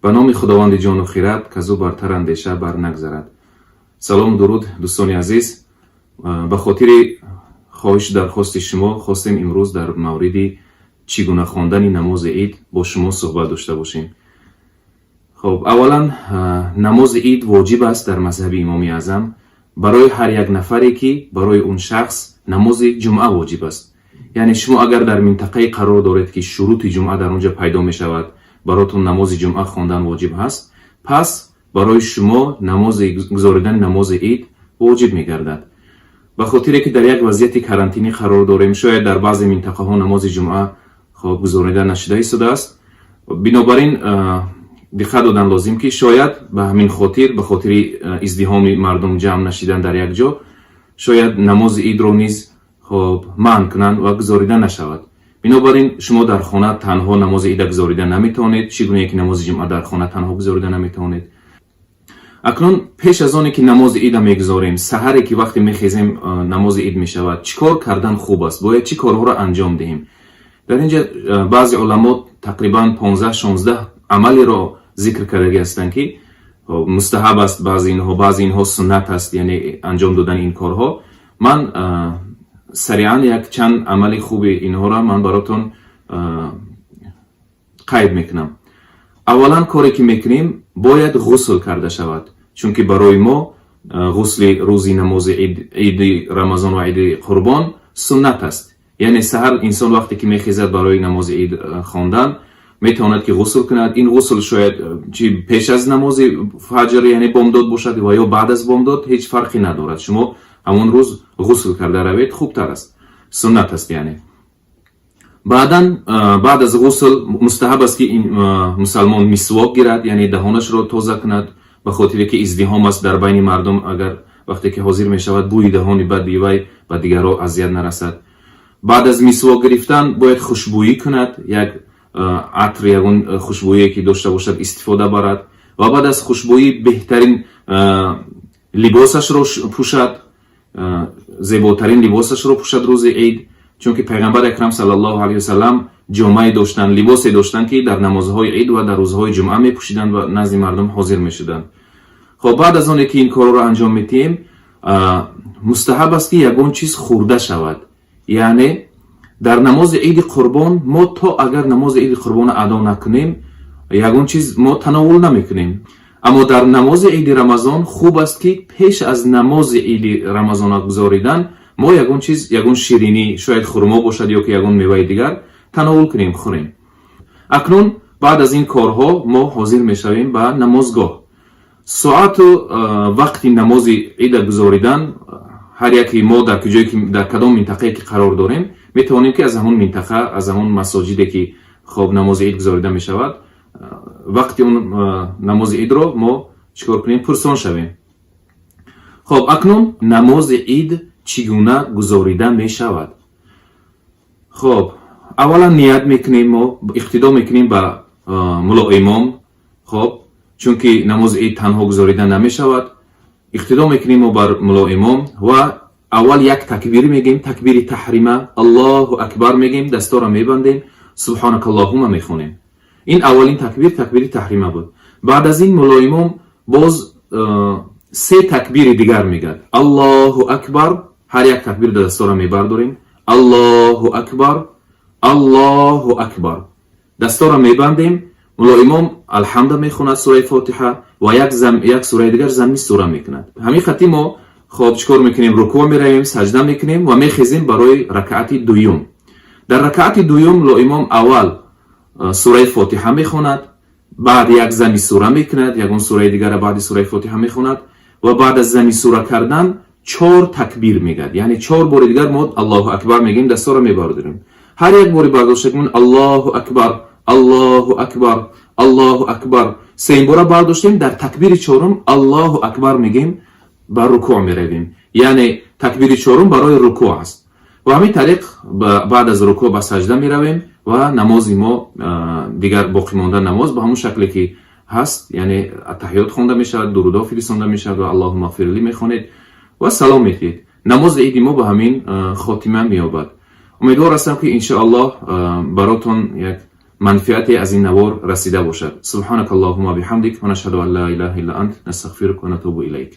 Ба номи Худованди ҷону хирад, казу бартар андеша бар нагзарад. Салому дуруд, дӯстони азиз. Ба хотири хоҳишу дархости шумо хостем имрӯз дар мавриди чӣ гуна хондани намози ид бо шумо суҳбат дошта бошем. Хоб, аввалан, намози ид воҷиб аст дар мазҳаби Имоми Аъзам барои ҳар як нафаре, ки барои он шахс намози ҷумъа воҷиб аст. Яъне шумо агар дар минтақае қарор доред, ки шурути ҷумъа дар он ҷо пайдо мешавад, баротон намози ҷумъа хондан воҷиб ҳаст, пас барои шумо намози гузоридани намози ид воҷиб мегардад. Ба хотире ки дар як вазъияти карантинӣ қарор дорем, шояд дар баъзе минтақаҳо намози ҷумъа, хоб, гузорида нашуда истодааст. Бинобар ин диққат додан лозим, ки шояд ба ҳамин хотир, ба хотири издиҳоми мардум ҷамъ нашидан дар як ҷо, шояд намози идро низ, хоб, манъ кунанд ва гузорида нашавад. Бинобар ин шумо дар хона танҳо намози ида гузорида наметавонед, чӣ гунае ки намози ҷумъа дар хона танҳо гузорида наметавонед. Акнун, пеш аз оне ки намози ида мегузорем, саҳаре ки вақте мехезем, намози ид мешавад, чӣ кор кардан хуб аст, бояд чӣ корҳоро анҷом диҳем? Дар ин ҷа баъзе уламо тақрибан 15-16 амалеро зикр кардагӣ ҳастанд, ки мустаҳаб аст баъзе инҳо, баъзе инҳо суннат аст, яъне анҷом додани ин корҳо. Ман сариан як чанд амали хуби инҳоро ман баротон қайд мекунам. Аввалан, коре ки мекунем, бояд ғусл карда шавад, чунки барои мо ғусли рӯзи намози иди Рамазон ва иди Қурбон суннат аст. Яъне саҳар инсон вақте ки мехезад барои намози ид хондан, метавонад ки ғусл кунад. Ин ғусл шояд чи пеш аз намози фаҷр, яъне бомдод бошад ва ё баъд аз бомдод, ҳеҷ фарқе надорад. Шумо ҳамон рӯз ғусл карда равед, хубтар аст, суннат аст. Яъне баъдан, баъд аз ғусл, мустаҳаб аст, ки мусалмон мисвок гирад, яъне даҳонашро тоза кунад, ба хотире ки издиҳом аст дар байни мардум, агар вақте ки ҳозир мешавад, бӯи даҳони бади вай ба дигарро азият нарасад. Баъд аз мисвок гирифтан бояд хушбӯӣ кунад, як атр, ягон хушбӯие ки дошта бошад, истифода барад ва баъд аз хушбӯӣ беҳтарин либосашро пӯшад, зеботарин либосашро пӯшад рӯзи ид, чунки Пайғамбари Акрам саллаллоҳу алайҳи васаллам ҷомае доштанд, либосе доштанд, ки дар намозҳои ид ва дар рӯзҳои ҷумъа мепӯшиданд ва назди мардум ҳозир мешуданд. Хоб, баъд аз оне ки ин корро анҷом медиҳем, мустаҳаб аст, ки ягон чиз хӯрда шавад. Яъне дар намози иди Қурбон мо то агар намози иди Қурбонро адо накунем, ягон чиз мо тановул намекунем. Аммо дар намози иди Рамазон хуб аст, ки пеш аз намози иди Рамазона гузоридан мо ягон чиз, ягон ширинӣ, шояд хурмо бошад ё ки ягон меваи дигар, тановул кунем, хӯрем. Акнун баъд аз ин корҳо мо ҳозир мешавем ба намозгоҳ. Соату вақти намози ида гузоридан ҳар яке мо дар куҷое ки, дар кадом минтақае ки қарор дорем, метавонем, ки аз ҳамон минтақа, аз ҳамон масоҷиде ки, хоб, намози ид гузорида мешавад, вақти он намози идро мо чӣ кор кунем, пурсон шавем. Хоб, акнун намози ид чӣ гуна гузорида мешавад? Хоб, аввалан ният мекунем, мо иқтидо мекунем ба мулло имом. Хоб, чунки намози ид танҳо гузорида намешавад, иқтидо мекунем мо бар мулло имом ва аввал як такбир мегем, такбири таҳрима, Аллоҳу акбар мегем, дастора мебандем, субҳонакаллоҳума мехонем. Ин аввалин такбир, такбири таҳрима буд. Баъд аз ин мулло имом боз се такбири дигар мегӯяд: Аллоҳу акбар. Ҳар як такбир дастора мебардорем, Аллоҳу акбар, Аллоҳу акбар, дастора мебандем. Мулло имом Алҳамда мехонад, сураи Фотиҳа ва як сураи дигар замми сура мекунад. Ҳамин хати мо, хоб, чӣ кор мекунем? Рукӯъ меравем, саҷда мекунем ва мехезем барои ракаати дуюм. Дар ракаати дуюм мулло имом аввал сураи Фотиҳа мехонад, баъд як зами сура мекунад, ягон сураи дигара баъди сураи Фотиҳа мехонад ва баъд аз зами сура кардан чор такбир мегӯяд, яъне чор бори дигар мо Аллоҳу акбар мегӯем, дастора мебардорем. Ҳар як бори бардоштагимон Аллоҳу акбар, Аллоҳу акбар, Аллоҳу акбар, сеюм бора бардоштем, дар такбири чорум Аллоҳу акбар мегӯем, ба рукӯъ меравем, яъне такбири чорум барои рукӯъ аст. Ва ҳамин тариқ баъд аз рукӯъ ба саҷда меравем ва намози мо, дигар боқимонда намоз ба ҳамон шакле ки ҳаст, яъне аттаҳиёт хонда мешавад, дурудҳо фиристонда мешавад ва Аллоҳумма ғфирлӣ мехонед ва салом медиҳед. Намози иди мо ба ҳамин хотима меёбад. Умедвор ҳастам, ки иншоаллоҳ баротон як Манфиате аз ин навор расида бошад. Субҳанака Аллоҳумма биҳамдик ва нашҳаду ан ла илаҳа илла ант, настағфирук ва натубу илайк.